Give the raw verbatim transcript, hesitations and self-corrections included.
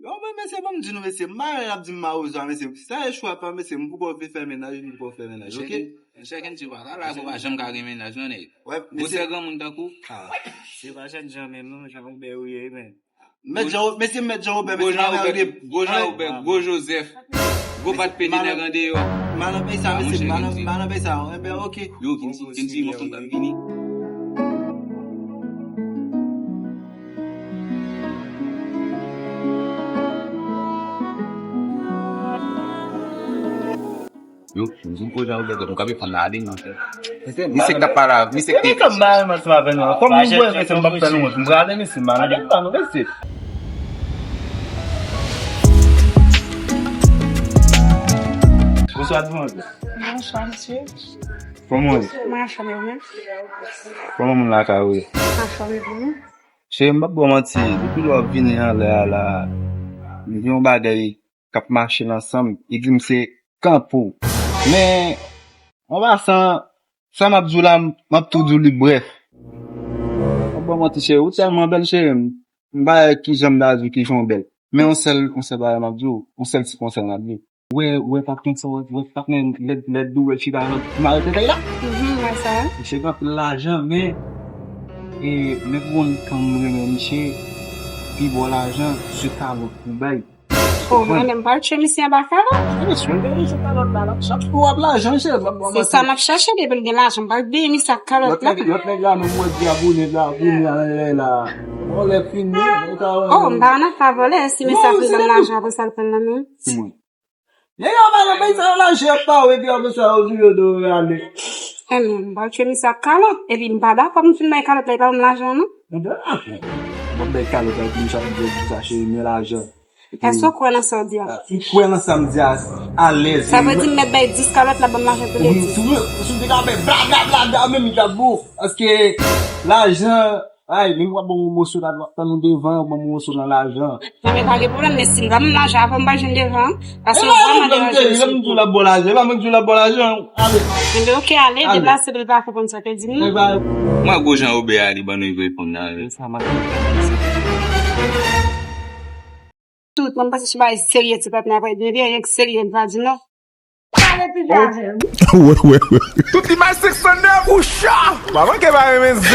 Yo, men mesye, ban m di nou, mesye, m pa renmen ap di m mawozo a, mesye. Sa e chwa pa m, mesye, m poko vle fè mennaj, m poko fè mennaj, oke? Chèken, chèken ti pa la, la, ou pa janm ka gen mennaj, non, nèg. Wè, mesye. Gwosè granmoun tankou. Ah. Se pa Jan Jan menm, non, Jan Robè ou ye, men. Mèt Jan, mesye, Mèt Jan Robè, mesye, Jan Robè, gwo Jozèf, gwo pat pete nèg andeyò. Mal anpè sa, mesye, mal anpè sa, enben, oke. Yo, Kenzi, Kenzi, mwen konn ap vini. Yo, m di m ko jan ou bezwen, m kanpe fanm nan ale, non. Misye k t ap pale avè, misye ki. Misye k ap pale ansanm avè nou an. Kòm nou wè, mesye, m p ap fè nou wont. M prale, mesye, m ale pa nou, mesye. Bonswa, demoiselle. Bonswa, mesye. Kòman w ye? Mwen anfòm, e ou menm? Kòman moun lakay ou ye? Anfòm, e ou menm? Cheri, m p ap ba w manti, depi lè w ap vini anlè a la, m gen yon bagay k ap mache nan san m, li di m se kanpe w. Men, an pasan, sa m ap di w la, m ap tou di w li brèf. M ap ba w manti, cheri, ou tèlman bèl, cheri, m, m pa wè kijan m ta di w kijan w bèl. Men yon sèl, yon sèl bagay m ap di w, yon sèl ti konsèy m ap di w. Wè, wè, patnè sa, wè, wè, patnè, lè, lè doulè fi pa nan mare tèt la. Mhm, wè sa. Misye gen anpil lajan, men, e, men pou konn kan m renmen misye, pi bon lajan, se kalòt pou bay. Oh, mwen menm, m pral tchwe misye anba kalòt. Misye gen misye kalòt la, la. Chak fwa w ap lajan, cheri, m ap ba w manti. Se sa m ap chache, depi l gen lajan, m pral beni sa kalòt la. Lòt nèg, lòt nèg la, menm mwen di a bonnen la, bonnen anlè la. Bon, lè fini, mwen ka wè. Oh, m pa nan fè vòlè, si mesye ap vin ban m lajan, apre sa l pran nan men. Ki moun? Nèg yo pa nan peyi sa yo lajan ap pa wè, epi apre sa yo vire do yo ale. Enben, m pral tchwe misye ak kalòt. Epi m pa dakò pou m fin bay kalòt la, li pa ban m lajan, non. Enben, apre. Bon, bay kalòt la, epi misye ap di sa, cheri, men lajan. Èske w kwè nan sa w di a? M kwè nan sa m di a, alèz. Sa vle di m mèt bay dis kalòt la, ban m lajan tou lè dis. Wi, si w te ka bay bla, bla, bla, bla, menm li t ap bon. Paske lajan, ay, menm w ap ban m yon moso la, w ap tann ou devan, w ap ban m yon moso nan lajan. Non, men pa gen pwoblèm, men si l ban m lajan, apre m pa jwenn devan, paske w vrèman deranje m. E pa mwen k di w l ap ba w lajan, e pa mwen k di w l ap ba w lajan, ale. Enben, oke, ale, deplase pou l pa konprann sa w te di m nan. Mwen gwo jan Obè a, li ban nou reponn nan. Tout, mwen panse se bagay serye ti patnè ap regle, li anyen k serye, li pa di non. Pale plis avè m. Wè, wè, wè. Tout imaj senk san nèf, ou cho! Pa manke pa renmen zen.